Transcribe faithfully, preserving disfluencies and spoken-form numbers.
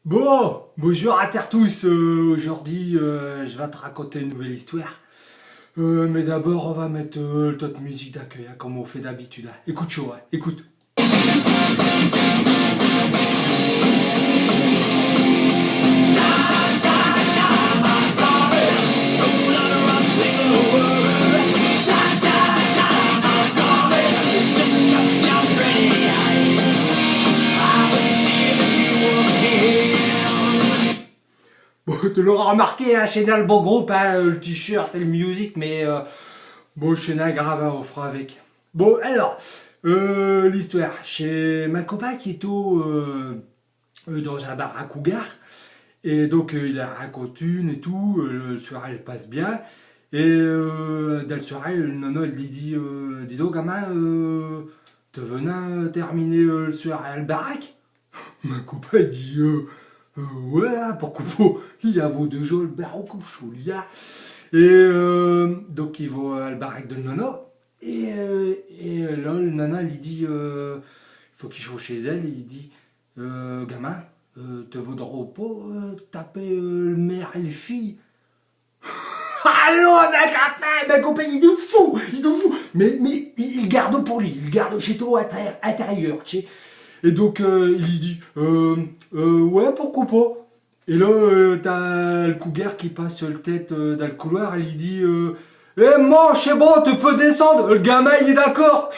Bon, bonjour à tertous. Euh, aujourd'hui, euh, j'vas t'raconter eune nouvelle histoire. Euh, mais d'abord, on va mette, euh, l'tiote musique d'accueil, hein, comme on fait d'habitude, hein. Écoute cha, hein, écoute. Bon, te l'auras r'marqué, hein, ch'est nin l'bon groupe, hein, euh, l'tee-shirt et l'musique, mais, euh, bon, ch'est nin grave, hein, on f'ra avec. Bon, alors, euh, l'histoire, ch'est min copain qui étot, euh, euh, dins un bar à Cougar, et donc, euh, i in raconte eune et tout, euh, l'soirée all' passe bien, et, euh, dins l'soirée, l'nana all' li dit, euh, « Dis donc, gamin, euh, te veux nin, euh, terminer, euh, l'soirée à l'baraque ? » Min copain i dit, euh, « Euh, ouais, hein, pourquoi pas ? » I avot déjà l'baraque comme cha, li, hein. Et, euh, donc, i vont à l'baraque de l'nana. Et, euh, et là, l'nana all' li dit, euh, i faut qu'i soit chez elle, et i dit, euh, « Gamin, euh, te voudros pas, euh, taper, euh, l'mère et l'fille ? » Alors, min copain, min copain, i est fou, i est fou. Mais, mais i, i l'garde pour li, i l'garde chez toi, intér-, intérieur, tu sais. Et donc, euh, i li dit, euh, « Euh, ouais, pourquoi pas ? » Et là, euh, t'as l'Cougar qui passe l'tête, euh, dins l'couloir, i li dit, euh, « Eh, man, ch'est bon, te peux descinde, l'gamin, il est d'accord. »